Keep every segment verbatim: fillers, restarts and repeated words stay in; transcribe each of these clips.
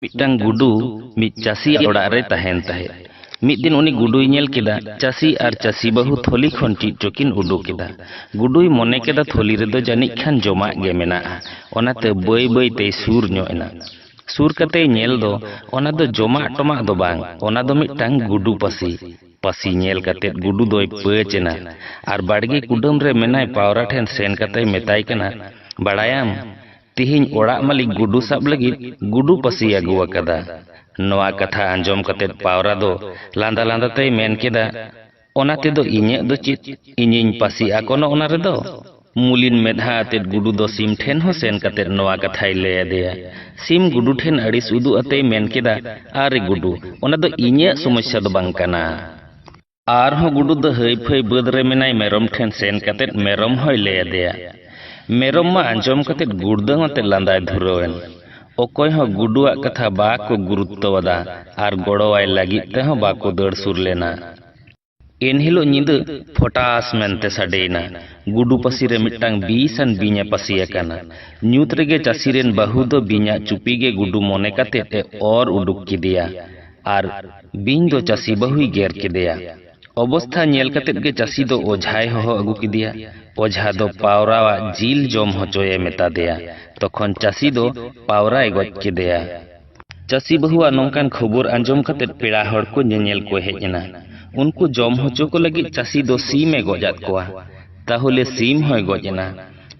ᱢᱤᱫᱴᱟᱝ ᱜᱩᱰᱩ ᱢᱤᱫ ᱪᱟᱹᱥᱤᱭᱟᱜ ᱚᱲᱟᱜ ᱨᱮ ᱛᱟᱦᱮᱱ ᱛᱟᱦᱮᱸᱫ᱾ ᱢᱤᱫ ᱫᱤᱱ ᱩᱱᱤ ᱜᱩᱰᱩᱭ ᱧᱮᱞ ᱠᱮᱫᱟ, ᱪᱟᱹᱥᱤ ᱟᱨ ᱪᱟᱹᱥᱤ ᱵᱟᱹᱦᱩ ᱛᱷᱚᱞᱤ ᱠᱷᱚᱱ ᱪᱮᱫ ᱪᱚᱠᱤᱱ ᱩᱰᱩᱠ ᱮᱫᱟ᱾ ᱜᱩᱰᱩᱭ ᱢᱚᱱᱮ ᱠᱮᱫᱟ, ᱛᱷᱚᱞᱤ ᱨᱮᱫᱚ ᱡᱟᱹᱱᱤᱡ ᱠᱷᱟᱱ ᱡᱚᱢᱟᱜ ᱜᱮ ᱢᱮᱱᱟᱜᱼᱟ᱾ ᱚᱱᱟᱛᱮ ᱵᱟᱹᱭ ᱵᱟᱹᱭ ᱛᱮᱭ ᱥᱩᱨ ᱧᱚᱜ ᱮᱱᱟ᱾ ᱥᱩᱨ ᱠᱟᱛᱮᱭ ᱧᱮᱞ ᱫᱚ, ᱚᱱᱟ ᱫᱚ ᱡᱚᱢᱟᱜ ᱴᱚᱢᱟᱜ ᱫᱚ ᱵᱟᱝ, ᱚᱱᱟ ᱫᱚ ᱢᱤᱫᱴᱟᱝ ᱜᱩᱰᱩ ᱯᱟᱹᱥᱤ᱾ ᱯᱟᱹᱥᱤ ᱧᱮᱞ ᱠᱟᱛᱮ ᱜᱩᱰᱩ ᱫᱚᱭ ᱯᱟᱹᱪ ᱮᱱᱟ ᱟᱨ ᱵᱟᱲᱜᱮ ᱠᱩᱰᱟᱹᱢ ᱨᱮ ᱢᱮᱱᱟᱭ ᱯᱟᱣᱨᱟ ᱴᱷᱮᱱ ᱥᱮᱱ ᱠᱟᱛᱮᱭ ᱢᱮᱛᱟᱭ ᱠᱟᱱᱟ, ᱵᱟᱲᱟᱭᱟᱢ, ᱛᱤᱦᱤᱧ ᱚᱲᱟᱜ ᱢᱟᱹᱞᱤᱠ ᱜᱩᱰᱩ ᱥᱟᱵ ᱞᱟᱹᱜᱤᱫ ᱜᱩᱰᱩ ᱯᱟᱹᱥᱤ ᱟᱹᱜᱩ ᱟᱠᱟᱫᱟ᱾ ᱱᱚᱣᱟ ᱠᱟᱛᱷᱟ ᱟᱸᱡᱚᱢ ᱠᱟᱛᱮ ᱯᱟᱣᱨᱟ ᱫᱚ ᱞᱟᱸᱫᱟ ᱞᱟᱸᱫᱟ ᱛᱮᱭ ᱢᱮᱱ ᱠᱮᱫᱟ, ᱚᱱᱟ ᱛᱮᱫᱚ ᱤᱧᱟᱹᱜ ᱫᱚ ᱪᱮᱫ? ᱤᱧᱤᱧ ᱯᱟᱹᱥᱤᱜᱼᱟ ᱠᱚᱱᱚ ᱚᱱᱟ ᱨᱮᱫᱚ? ᱢᱩᱞᱤᱱ ᱢᱮᱫᱦᱟ ᱟᱛᱮᱫ ᱜᱩᱰᱩ ᱫᱚ ᱥᱤᱢ ᱴᱷᱮᱱ ᱦᱚᱸ ᱥᱮᱱ ᱠᱟᱛᱮᱫ ᱱᱚᱣᱟ ᱠᱟᱛᱷᱟᱭ ᱞᱟᱹᱭ ᱟᱫᱮᱭᱟ᱾ ᱥᱤᱢ ᱜᱩᱰᱩ ᱴᱷᱮᱱ ᱟᱹᱲᱤᱥ ᱩᱫᱩᱜ ᱟᱛᱮᱭ ᱢᱮᱱ ᱠᱮᱫᱟ, ᱟᱨᱮ ᱜᱩᱰᱩ, ᱚᱱᱟ ᱫᱚ ᱤᱧᱟᱹᱜ ᱥᱚᱢᱚᱥᱥᱟ ᱫᱚ ᱵᱟᱝ ᱠᱟᱱᱟ᱾ ᱟᱨᱦᱚᱸ ᱜᱩᱰᱩ ᱫᱚ ᱦᱟᱹᱭ ᱯᱷᱟᱹᱭ ᱵᱟᱹᱫᱽ ᱨᱮ ᱢᱮᱱᱟᱭ ᱢᱮᱨᱚᱢ ᱴᱷᱮᱱ ᱥᱮᱱ ᱠᱟᱛᱮᱫ ᱢᱮᱨᱚᱢ ᱦᱚᱸᱭ ᱞᱟᱹᱭ ᱟᱫᱮᱭᱟ᱾ ᱢᱮᱨᱚᱢ ᱢᱟ ᱟᱸᱡᱚᱢ ᱠᱟᱛᱮᱫ ᱜᱩᱲᱫᱟᱹᱝ ᱟᱛᱮᱫ ᱞᱟᱸᱫᱟᱭ ᱫᱷᱩᱨᱟᱹᱣ ᱮᱱ᱾ ᱚᱠᱚᱭ ᱦᱚᱸ ᱜᱩᱰᱩᱣᱟᱜ ᱠᱟᱛᱷᱟ ᱵᱟᱠᱚ ᱜᱩᱨᱩᱛᱛᱚ ᱟᱫᱟ ᱟᱨ ᱜᱚᱲᱚᱣᱟᱭ ᱞᱟᱹᱜᱤᱫ ᱛᱮᱦᱚᱸ ᱵᱟᱠᱚ ᱫᱟᱹᱲ ᱥᱩᱨ ᱞᱮᱱᱟ᱾ ᱮᱱᱦᱤᱞᱳᱜ ᱧᱤᱫᱟᱹ ᱯᱷᱚᱴᱟᱥ ᱢᱮᱱᱛᱮ ᱥᱟᱰᱮᱭᱮᱱᱟ᱾ ᱜᱩᱰᱩ ᱯᱟᱹᱥᱤ ᱨᱮ ᱢᱤᱫᱴᱟᱝ ᱵᱤᱥᱟᱱ ᱵᱤᱧ ᱮ ᱯᱟᱹᱥᱤ ᱟᱠᱟᱱᱟ᱾ ᱧᱩᱛ ᱨᱮᱜᱮ ᱪᱟᱹᱥᱤ ᱨᱮᱱ ᱵᱟᱹᱦᱩ ᱫᱚ ᱵᱤᱧᱟᱜ ᱪᱩᱯᱤ ᱜᱮ ᱜᱩᱰᱩ ᱢᱚᱱᱮ ᱠᱟᱛᱮᱫ ᱮ ᱚᱨ ᱩᱰᱩᱠ ᱠᱮᱫᱮᱭᱟ ᱟᱨ ᱵᱤᱧ ᱫᱚ ᱪᱟᱹᱥᱤ ᱵᱟᱹᱦᱩᱭ ᱜᱮᱨ ᱠᱮᱫᱮᱭᱟ᱾ ᱚᱵᱚᱥᱛᱷᱟ ᱧᱮᱞ ᱠᱟᱛᱮᱫ ᱜᱮ ᱪᱟᱹᱥᱤ ᱫᱚ ᱚᱡᱷᱟᱭ ᱦᱚᱦᱚ ᱟᱹᱜᱩ ᱠᱮᱫᱮᱭᱟ᱾ ᱚᱡᱷᱟ ᱫᱚ ᱯᱟᱣᱨᱟᱣᱟᱜ ᱡᱤᱞ ᱡᱚᱢ ᱦᱚᱪᱚᱭᱮ ᱢᱮᱛᱟ ᱫᱮᱭᱟ᱾ ᱛᱚᱠᱷᱚᱱ ᱪᱟᱹᱥᱤ ᱫᱚ ᱯᱟᱣᱨᱟᱭ ᱜᱚᱡ ᱠᱮᱫᱮᱭᱟ᱾ ᱪᱟᱹᱥᱤ ᱵᱟᱹᱦᱩᱣᱟᱜ ᱱᱚᱝᱠᱟᱱ ᱠᱷᱚᱵᱚᱨ ᱟᱸᱡᱚᱢ ᱠᱟᱛᱮᱫ ᱯᱮᱲᱟ ᱦᱚᱲ ᱠᱚ ᱧᱮᱧᱮᱞ ᱠᱚ ᱦᱮᱡ ᱮᱱᱟ᱾ ᱩᱱᱠᱩ ᱡᱚᱢ ᱦᱚᱪᱚ ᱠᱚ ᱞᱟᱹᱜᱤᱫ ᱪᱟᱹᱥᱤ ᱫᱚ ᱥᱤᱢ ᱮ ᱜᱚᱡ ᱟᱫ ᱠᱚᱣᱟ᱾ ᱛᱟᱦᱚᱞᱮ ᱥᱤᱢ ᱦᱚᱸᱭ ᱜᱚᱡ ᱮᱱᱟ᱾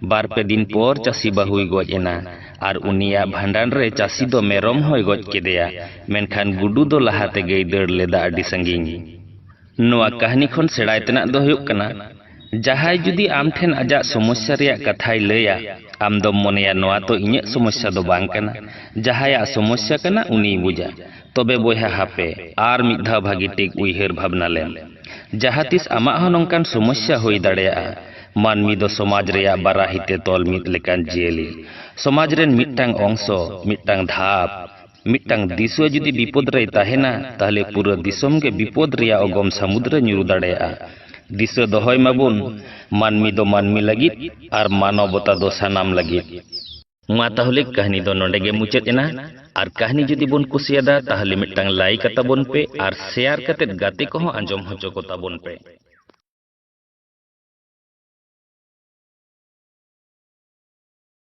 ᱵᱟᱨ ᱯᱮ ᱫᱤᱱ ᱯᱚᱨ ᱪᱟᱹᱥᱤ ᱵᱟᱹᱦᱩᱭ ᱜᱚᱡ ᱮᱱᱟ ᱟᱨ ᱩᱱᱤᱭᱟᱜ ᱵᱷᱟᱸᱰᱟᱱ ᱨᱮ ᱪᱟᱹᱥᱤ ᱫᱚ ᱢᱮᱨᱚᱢ ᱦᱚᱸᱭ ᱜᱚᱡ ᱠᱮᱫᱮᱭᱟ, ᱢᱮᱱᱠᱷᱟᱱ ᱜᱩᱰᱩ ᱫᱚ ᱞᱟᱦᱟ ᱛᱮᱜᱮᱭ ᱫᱟᱹᱲ ᱞᱮᱫᱟ ᱟᱹᱰᱤ ᱥᱟᱺᱜᱤᱧ᱾ ᱱᱚᱣᱟ ᱠᱟᱹᱦᱱᱤ ᱠᱷᱚᱱ ᱥᱮᱬᱟᱭ ᱛᱮᱱᱟᱜ ᱫᱚ ᱦᱩᱭᱩᱜ ᱠᱟᱱᱟ, ᱡᱟᱦᱟᱸᱭ ᱡᱩᱫᱤ ᱟᱢ ᱴᱷᱮᱱ ᱟᱡᱟᱜ ᱥᱚᱢᱚᱥᱥᱟ ᱨᱮᱭᱟᱜ ᱠᱟᱛᱷᱟᱭ ᱞᱟᱹᱭᱟ, ᱟᱢ ᱫᱚᱢ ᱢᱚᱱᱮᱭᱟ, ᱱᱚᱣᱟ ᱛᱚ ᱤᱧᱟᱹᱜ ᱥᱚᱢᱚᱥᱥᱟ ᱫᱚ ᱵᱟᱝ ᱠᱟᱱᱟ, ᱡᱟᱦᱟᱸᱭᱟᱜ ᱥᱚᱢᱚᱥᱥᱟ ᱠᱟᱱᱟ ᱩᱱᱤᱭ ᱵᱩᱡᱟ᱾ ᱛᱚᱵᱮ ᱵᱚᱭᱦᱟ, ᱦᱟᱯᱮ ᱟᱨ ᱢᱤᱫ ᱫᱷᱟᱣ ᱵᱷᱟᱹᱜᱤ ᱴᱷᱤᱠ ᱩᱭᱦᱟᱹᱨ ᱵᱷᱟᱵᱽᱱᱟ ᱞᱮᱢ᱾ ᱡᱟᱦᱟᱸ ᱛᱤᱥ ᱟᱢᱟᱜ ᱦᱚᱸ ᱱᱚᱝᱠᱟᱱ ᱥᱚᱢᱚᱥᱥᱟ ᱦᱩᱭ ᱫᱟᱲᱮᱭᱟᱜᱼᱟ᱾ ᱢᱟᱹᱱᱢᱤ ᱫᱚ ᱥᱚᱢᱟᱡᱽ ᱨᱮᱭᱟᱜ ᱵᱟᱨᱟᱦᱤ ᱛᱮ ᱛᱚᱞ ᱢᱤᱫ ᱞᱮᱠᱟᱱ ᱡᱤᱭᱟᱹᱞᱤ᱾ ᱥᱚᱢᱟᱡᱽ ᱨᱮᱱ ᱢᱤᱫᱴᱟᱝ ᱚᱝᱥᱚ, ᱢᱤᱫᱴᱟᱝ ᱫᱷᱟᱯ, ᱢᱤᱫᱴᱟᱝ ᱫᱤᱥᱩᱣᱟᱹ ᱡᱩᱫᱤ ᱵᱤᱯᱚᱫ ᱨᱮᱭ ᱛᱟᱦᱮᱱᱟ, ᱛᱟᱦᱞᱮ ᱯᱩᱨᱟᱹ ᱫᱤᱥᱚᱢ ᱜᱮ ᱵᱤᱯᱚᱫ ᱨᱮᱭᱟᱜ ᱚᱜᱚᱢ ᱥᱟᱹᱢᱩᱫᱽ ᱨᱮ ᱧᱩᱨᱩ ᱫᱟᱲᱮᱭᱟᱜᱼᱟ᱾ ᱫᱤᱥᱟᱹ ᱫᱚᱦᱚᱭ ᱢᱟᱵᱚᱱ, ᱢᱟᱹᱱᱢᱤ ᱫᱚ ᱢᱟᱹᱱᱢᱤ ᱞᱟᱹᱜᱤᱫ ᱟᱨ ᱢᱟᱱᱚᱵᱚᱛᱟ ᱫᱚ ᱥᱟᱱᱟᱢ ᱞᱟᱹᱜᱤᱫ᱾ ᱢᱟ ᱛᱟᱦᱚᱞᱮ ᱠᱟᱹᱦᱱᱤ ᱫᱚ ᱱᱚᱰᱮ ᱜᱮ ᱢᱩᱪᱟᱹᱫ ᱮᱱᱟ᱾ ᱟᱨ ᱠᱟᱹᱦᱱᱤ ᱡᱩᱫᱤ ᱵᱚᱱ ᱠᱩᱥᱤᱭᱟᱫᱟ, ᱛᱟᱦᱞᱮ ᱢᱤᱫᱴᱟᱝ like ᱟᱛᱟᱵᱚᱱ ᱯᱮ ᱟᱨ share ᱠᱟᱛᱮᱫ ᱜᱟᱛᱮ ᱠᱚᱦᱚᱸ ᱟᱸᱡᱚᱢ ᱦᱚᱪᱚ ᱠᱚ ᱛᱟᱵᱚᱱ ᱯᱮ᱾